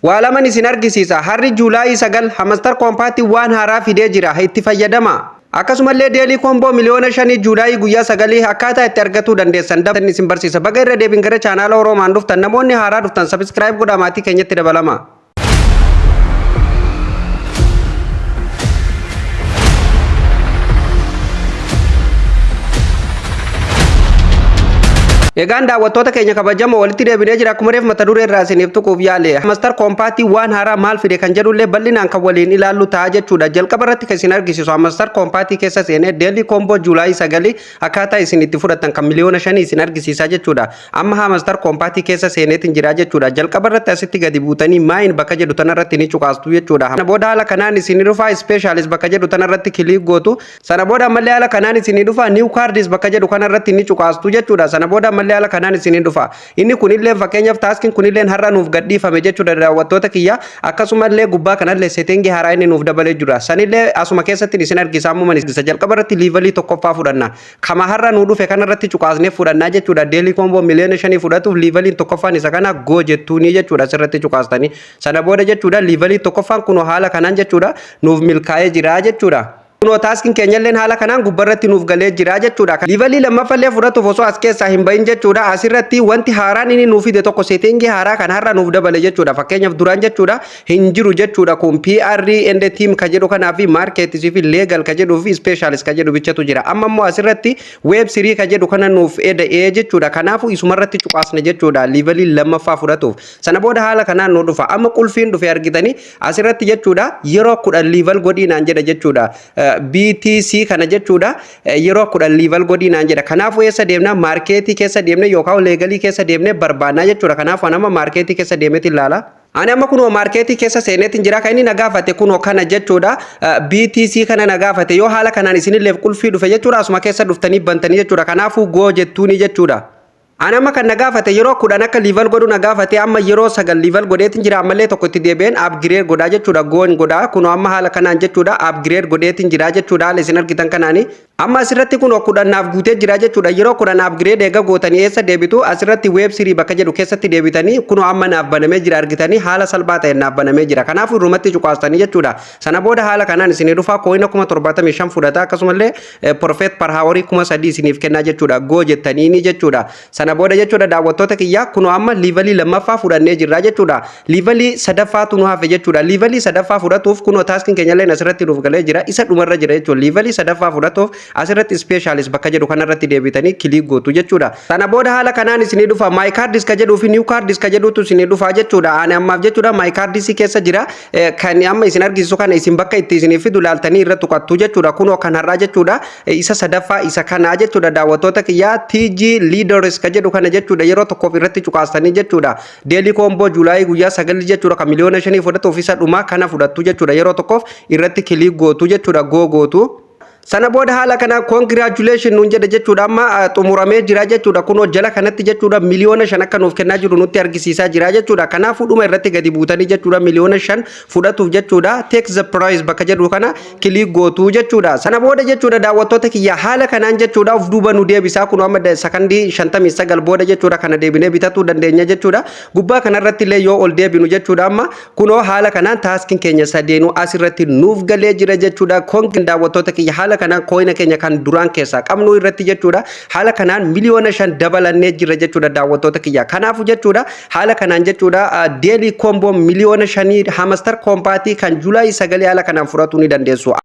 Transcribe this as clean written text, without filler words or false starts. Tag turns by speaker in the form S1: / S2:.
S1: Waa laman isin argisiisa. Harri July 9 Hamster Kombat waan haaraa fidee jira. Itti fayyadama. Akkasumallee daily combo 5 miliyoona July guyyaa 9 akkaataa itti argatuu dandeessan dabtan isin barsiisa. Baga irra deebiin gara chaanaala Oroomaan dhuftan. Namoonni haaraa dhuftan subscribe godhaa, maatii keenyatti dabalama. Egaan daawwattoota keenya kabajamoo, walitti deebinee jira. Akkuma reef mata duree irraa isiniif tuquuf yaale, Hamster Kombat waan haaraa maal fide kan jedhullee bal'inaan kan waliin ilaallu ta'a jechuudha. Jalqaba irratti kan isin argisiisu Hamster Kombat keessa seenee daily combo July 9 akkaataa isin itti fudhatan kan 5 miliyoona isin argisiisaa jechuudha. Amma Hamster Kombat keessa seeneetiin jira jechuudha. Jalqaba irratti asitti gadi buutanii mine bakka jedhu tanarratti ni cuqaastu jechuudha. Sana booda haala kanaan isin dhufa, specials bakka jedhu tanarratti click gootu. Sana booda ammallee haala kanaan isin dhufa, new cards bakka jedhu kanarratti ni cuqaastu jechuudha. Sana booda ammallee haala kanaan isin dhufa. Inni kunillee fakkeenyaaf taskiin kunillee har'a nuuf gadhiifame jechuudha, daawwattoota kiyya. Akkasumallee gubbaa kanallee setting haaraa inni nuuf dabalee jira. Sanillee asuma keessatti isin argisa. Ammuma isa jalqaba irratti level tokkoffaa fudhanna. Kama har'a nuu dhufe kanarratti cuqaasnee fudhannaa jechuudha. Daily combo 5 miliyoona fudhatuuf leveliin tokkoffaan isa kana, go jettuuni jechuudha asirratti cuqaastanii. Sana booda jechuudha level tokkoffaan kun haala kanaan jechuudha nuuf milkaa'ee jira jechuudha. Kunoo taskiin keenyalleen haala kanaan gubbarratti nuuf galee jira jechuudha. Level lammaffallee fudhatuuf osoo as keessaa hin bahin jechuudha. Asirratti wanti haaraan inni nuuf fide tokko setting haaraa kan har'a nuuf dabale jechuudha. Fakkeenyaaf duraan jechuudha hin jiru jechuudha. Kun PR and team ka jedhu kanaa fi markets fi legal ka jedhuu fi specialist ka jedhu bichatu jira. Amma immoo asirratti Web3 ka jedhu kana nuuf eda'ee jechuudha. Kanaafuu isumarratti cuqaasne jechuudha level lammaffaa fudhatuuf. Sana booda haala kanaan nu dhufa. Amma qulfiin dhufe argitanii asirratti jechuudha, yeroo 10 level godhii naan jedha jechuudha. BTC kana jechuudha yeroo 10 level godhii naan jedha. Kanaafuu eessa deemna? Market keessa deemne yookaan legal keessa deemne barbaannaa jechuudha. Kanaafuu amma market keessa deemeeti ilaala. Ani amma kunoo market keessa seeneetiin jira. Kan inni na gaafate kunoo kana jechuudha. BTC kana na gaafate. Yoo haala kanaan isinillee qulfii dhufe jechuudha, asuma keessa dhuftanii bantanii jechuudha. Kanaafuu go jettuuni jechuudha. Ani amma kan na gaafate yeroo 10 akka level godhu na gaafate. Amma yeroo 9 level godheetiin jira. Ammallee tokko itti deebi'een upgrade godhaa jechuudha. Goon godhaa. Kunoo amma haala kanaan jechuudha upgrade godheetiin jira jechuudha, haala isin argitan kanaani. Amma asirratti kunoo 10 naaf guutee jira jechuudha. Yeroo 10 upgrade eega gootanii eessa deebitu? Asirratti Web3 bakka jedhu keessatti deebitanii kunoo amma naaf banamee jira. Argitanii, haala salphaa ta'een naaf banamee jira. Kanaafuu irrumatti cuqaastanii jechuudha. Sana booda haala kanaan isinii dhufaa, coin 75,000 fudhata, akkasumallee profit per hour 3,000 isiniif kennaa jechuudha. Go jettaniini jechuudha. Sana booda jechuudha, daawwattoota kiyyaa, kunoo amma level lammaffaa fudhannee jirra jechuudha. Level sadaffaatu nu hafe jechuudha. Level sadaffaa fudhatuuf kunoo taskiin keenyallee asirratti nuuf galee jira. Isa dhumarra jira jechuudha. Level sadaffaa fudhatuuf asirratti specialist bakka jedhu kanarratti deebitanii click gootu jechuudha. Sana booda haala kanaan isinii dhufa. My cards ka jedhuu fi new cards ka jedhutu isinii dhufa jechuudha. Ani ammaaf jechuudha my cards keessa jira. Kan amma isin argisiisu kana isin bakka itti isinii fidu laaltanii irra tuqattu jechuudha. Kunoo kan har'aa jechuudha. Isa sadaffaa isa kanaa jechuudha, daawwattoota kiyyaa, TG leaders ka jedhu kana jechuudha, yeroo tokkoof irratti cuqaastanii jechuudha. Daily combo July guyyaa 9 jechuudha kan 5 miliyoona fudhatuuf isa dhumaa kana fudhattu jechuudha. Yeroo tokkoof irratti click gootu jechuudha, go gootu. Sana booda haala kana congratulation nuun jedha jechuudha. Amma xumuramee jira jechuudha. Kunoo jala kanatti jechuudha 5 miliyoona akka nuuf kennaa jiru nutti argisiisaa jira jechuudha. Kanaafuu dhuma irratti gadi buutanii jechuudha 5 miliyoona fudhatuuf jechuudha take the prize bakka jedhu kana click gootuu jechuudha. Sana booda jechuudha, daawwattoota kiyya, haala kanaan jechuudha of duuba nu deebisaa. Kunoo amma sakandii 59 booda jechuudha kana deebinee bitatuu dandeenya jechuudha. Gubbaa kanarratti illee yoo ol deebinu jechuudha, amma kunoo haala kanaan taskiin keenya sadeenuu asirratti nuuf galee jira jechuudha. Konkin daawwattoota kiyya, haala kanaan coin keenya kan duraan keessaa qabnu irratti jechuudha haala kanaan 5 miliyoona dabalannee jira jechuudha, daawwattoota kiyya. Kanaafuu jechuudha haala kanaan jechuudha daily combo 5 miliyoona Hamster Kombat kan July 9 haala kanaan fudhatuu ni dandeessu.